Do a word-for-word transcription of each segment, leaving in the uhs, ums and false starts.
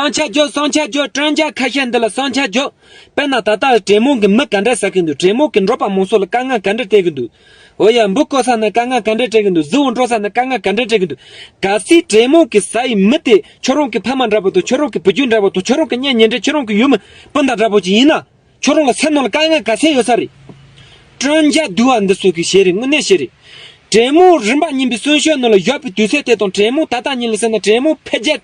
བསམ་འཆར་བརྗོད། བསམ་འཆར་བརྗོད། དྲན་འཆར་ཁ་ཤས་འདི་ལ་བསམ་འཆར་བརྗོད། དཔེར་ན་ད་ལྟ་དྲེད་མོང་གི་མི་ག་འདྲ་ཟ་གི་འདུག་དྲེད་མོང་གི་འབྲོག་པ་མང་ཚོགས་ལ་དཀའ་ངལ་ག་འདྲ་སྤྲད་གི་འདུག་འོ་ཡ། འབུ་བརྐོ་ས་ན་དཀའ་ངལ་ག་འདྲ་སྤྲད་གི་འདུག་གཟི་འོད་འགྲོ་ས་ན་དཀའ་ངལ་ག་འདྲ་སྤྲད་གི་འདུག་གལ་སྲིད་དྲེད་མོང་གི་ཟ་ཡི་མི་དེ་ཁྱོད་རང་གི་ཕ་མ་འདྲ་པོ་དང་། ཁྱོད་རང་གི་བུ་རྒྱུད་འདྲ་པོ་དང་། ཁྱོད་རང་གི་གཉེན་ཉེ་འབྲེལ། ཁྱོད་རང་གི་ཡུལ་མི་སྤུན་ཟླ་འདྲ་པོ་ཅིག་ཡིན་ན། ཁྱོད་རང་ལ་སེམས་ནང་ལ་དཀའ་ངལ་ག་ཚད་ཡོད་ས་རེད། དྲན་འཆར་བསྡུ་བ་འདི་ཚོ་གི་བྱེད་རེད། དངོས་གནས་བྱེད་རེད། དྲེད་མོང་རིམ་པ་གཉིས་པའི་གསོན་ཤུགས་ནང་ལ་ཡོད་པའི་དུས་ཚོད་དེ་དང་། དྲེད་མོང་ད་ལྟ་ཉིད་ལ་ཟེར་ན་དྲེད་མོང་འཕེལ་རྒྱས་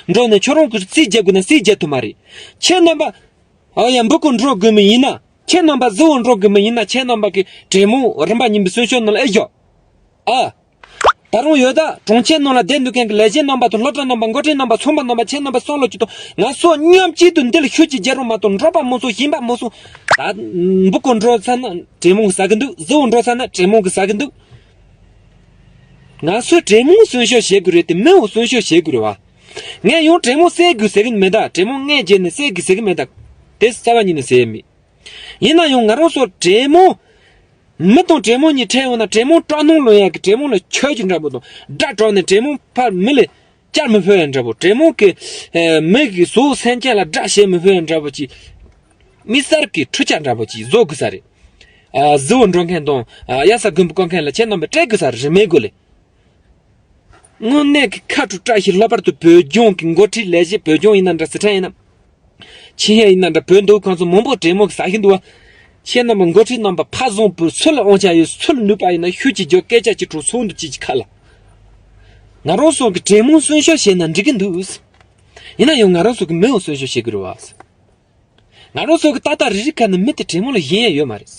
འགྲོ་ནས་ཁྱོད་རང་གི་རྩིས་རྒྱག་དགོས་ན་རྩིས་རྒྱག་ཐུབ་མ་རེད། ཁྱེད་རྣམ་པ། ཨ་ཡ། འབུ་བརྐོ་འགྲོ་དགོས་མི་ཡིན་ན། ཁྱེད་རྣམ་པ་གཟི་འོད་འགྲོ་དགོས་མི་ཡིན་ན། ཁྱེད་རྣམ་པ་གི་དྲེད་མོང་རིམ་པ་གཉིས་པའི་གསོན་ཤུགས་ནང་ལ་ཨེ་ཞོག་ཨ། ད་རུང་ཡོད་ད། གྲོང་ཁྱེར་ནང་ལ་བསྡད་འདུག་མཁན་གྱི་ལས་བྱེད་རྣམ་པ་དང་། སློབ་གྲྭ་རྣམ་པ། འགོ་ཁྲིད་རྣམ་པ། ཚོང་པ་རྣམ་པ། ཁྱེད་རྣམ་པ་བསམ་བློ་ཅིག་གཏོང་། ང་ཚོ་མཉམ་གཅིག་ཏུ་འདི་ལ་ཤུགས་ཅིག་རྒྱག་རོགས་མ་གཏོང་། འབྲོག་པ་མང་ཚོགས། ཞིང་པ་མང་ཚོགས། ད་འབུ་བརྐོ་འགྲོ་ས་ན་དྲེད་མོང་གིས་ཟ་གི་འདུག་གཟི་འོད་འགྲོ་ས་ན་དྲེད་མོང་གིས་ཟ་གི་འདུག་ང་ཚོས་དྲེད་མོང་གསོན་ཤུགས་བྱེད་དགོས་རེད་དེ། མི་འོ་གསོན་ཤུགས་བྱེད་དགོས་རེད་བ། ངས་ཡང་དྲེད་མོང་བསད་དགོས་ཟེར་གི་མེད་ད། དྲེད་མོང་རྔན་བརྒྱབ་ནས་བསད་དགོས་ཟེར་གི་མེད་ད། དེ་རྩ་བ་ཉིད་ནས་ཟེར་ཡས་མེད། ཡིན་ན་ཡང་ང་རང་ཚོ་དྲེད་མོང་། མི་དང་དྲེད་མོང་གཉིས་འཕྲད་ཡོང་ན། དྲེད་མོང་སྐྲག་སྣང་ལངས་ཡག་གི། དྲེད་མོང་ལ་ཁྱོད་ཀྱི་འདྲ་པོ་དང་། དགྲ་དྲངས་ནས་དྲེད་མོང་ཕར་མི་ལ་བཅར་མི་ཕོད་ཡག་འདྲ་པོ། དྲེད་མོང་གི་ཨེ། མི་གི་གཟུགས་སེམས་ཅན་ལ་དགྲ་བྱེད་མི་ཕོད་ཡག་འདྲ་པོ་ཅིག་མི་གསར་གྱི་འཕྲུལ་ཆས་འདྲ་པོ་ཅིག་བཟོ་དགོས་ས་རེད། ཨ། གཟི་འོད་འགྲོ་མཁན་དང་། ཨ། གཡའ་ས་དགུན་འབུ་བརྐོ་མཁན་ལ་ཁྱེད་རྣམ་པས་སྤྲད་དགོས་ས་རེད། རིན་མེད་སྒོ་ལས། དངོས་གནས་ཀྱི་ཁ་དྲོ་བཀྲ་ཤིས། ལྷག་པར་དུ་བོད་ལྗོངས་ཀྱི་འགོ་ཁྲིད་ལས་བྱེད། བོད་ལྗོངས་ཡིན་ན་འདྲ། སི་ཁྲོན་ཡིན་ན། ཆིངས་ཡིག་ཡིན་ན་འདྲ། བོད་མདོ་དབུས་ཁམས་གསུམ་མང་པོ་དྲེད་མོང་གིས་ཟ་བཞིན་འདུག་བ། ཁྱེད་རྣམ་པ་འགོ་ཁྲིད་རྣམ་པ་ཕ་བཟང་བུ་སུ་ལ་དབང་ཆ་ཡོད། སུ་ལ་ནུས་པ་ཡོད་ན་ཤུགས་ཅིག་རྒྱོབ། སྐད་ཆ་ཅིག་དྲིས། ཚོགས་འདུ་ཅིག་ཅིག་ཁ་ལ། ང་རང་ཚོ་གི་དྲེད་མོང་གསོན་ཤུགས་བྱས་ན་འགྲིག་གི་འདུག་ཡིན་ན་ཡང་ང་རང་ཚོ་གི་མི་འོ་གསོན་ཤུགས་བྱེད་དགོས་རེད་བ། ང་རང་ཚོ་གི་ཏག་ཏག་རེ་རེ་ཁ་ནས་མི་དེ་དྲེད་མོང་ལ་ཞེན་ཡག་ཡོད་མ་རེད།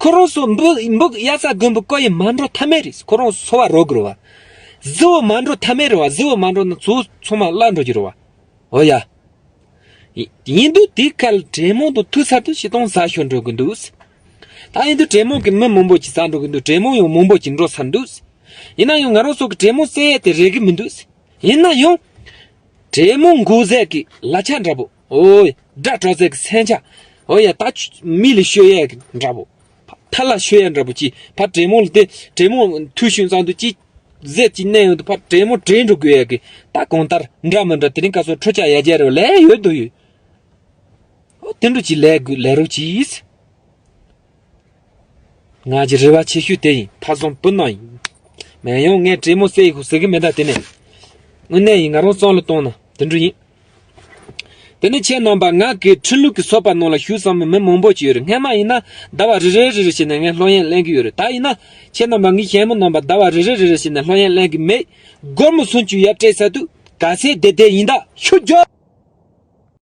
ཁོ་རང་ཚོ་འབུ་འབུ་གཡའ་ས་དགུན་འབུ་བརྐོ་ཡི་མ་འགྲོ་ཐབས་མེད་རེད། ཁོ་རང་ཚོ་འཚོ་བ་རོལ་དགོས་རེད་བ། གཟི་འོད་མ་འགྲོ་ཐབས་མེད་རེད་བ། གཟི་འོད་མ་འགྲོ་ན་ཚོ་ཚང་མ་བརླག་འགྲོ་རྒྱུ་རེད་བ། འོ་ཡ། ཡིན་དུས་དེའི་ཁར་དྲེད་མོང་དང་ཐུག་ཚར་དུས་སྤྱིར་བཏང་ཟ་ཤོར་འགྲོ་གི་འདུག་ད་ཡིན་དུས་དྲེད་མོང་གི་མི་མང་པོ་ཅིག་ཟ་འགྲོ་གི་འདུག་དྲེད་མོང་ཡང་མང་པོ་ཅིག་འགྲོ་ཚར་འདུག་ཡིན་ན་ཡང་ང་རང་ཚོ་གི་དྲེད་མོང་བསད་ཡས་དེ་རེག་གི་མི་འདུག་ཡིན་ན་ཡང་། དྲེད་མོང་འགོག་ཟས་ཀྱི་ལག་ཆ་འདྲ་པོ། འོ་ཡ། དགྲ་དྲག་ཟས་ཀྱི་སེམས་ཆ། འོ་ཡ། ད་ཆུ་མི་ལ་བཤོས་ཡས་ཀྱི་འདྲ་པོ། ཐ་ལ་བཤོས་ཡས་འདྲ་པོ་ཅིག་ཕར་དྲེད་མོང་ལ་དེ་དྲེད་མོང་ཐུག་ཤུལ་ཙང་དུ་ཅིག་ཟས་ཅིག་མནན་ཡོང་དུས་ཕར་དྲེད་མོང་བྲོས་འགྲོ་དགོས་ཡས་ཀྱི། ད་གང་ལྟར་འདྲ་མི་འདྲ་དེ་རིང་སྐབས་སུ་འཕྲུལ་ཆས་ཡར་རྒྱས་རེ་བ་ལས་ཡོད་དོ་ཡོད། འོ་དེ་འདྲ་ཅིག་ལས་དགོས་ལས་རོགས་གྱིས། ང་གི་རེ་བ་ཆེ་ཤོས་དེ་ཡིན། ཕ་བཟང་བུ་ནོར་ཡིན། མེད་ཡང་ངས་དྲེད་མོང་བསད་ཡི་ཁུག་ཟེར་གི་མེད་ད། དེ་ནས་དངོས་གནས་ཡིན། ང་རང་བསམ་བློ་བཏང་ན་དེ་འདྲ་ཡིན། དེ་ནས་ཁྱེད་རྣམ་པ་ང་གི་ཁྲིམས་ལུགས་ཀྱི་ཚོགས་པ་ནང་ལ་ཞུགས་བསམ་མི་མི་མང་པོ་ཅིག་ཡོད་རེད། སྔན་མ་ཡིན་ན་ཟླ་བ་རེ་རེ་རེ་རེ་བྱས་ནས་ངས་སློབ་ཡོན་ལེན་གི་ཡོད་རེད། ད་ཡིན་ན་ཁྱེད་རྣམ་པ་ངའི་གཞས་མ་རྣམ་པ་ཟླ་བ་རེ་རེ་རེ་རེ་བྱས་ནས་སློབ་ཡོན་ལེན་གི་མེད། སྒོར་མོ་སུམ་ཅུ་ཡར་སྤྲད་ཚར་དུས་ག་ཚད་བསྡད་བསྡད་ཡིན། ད་ཤུགས་རྒྱོབ།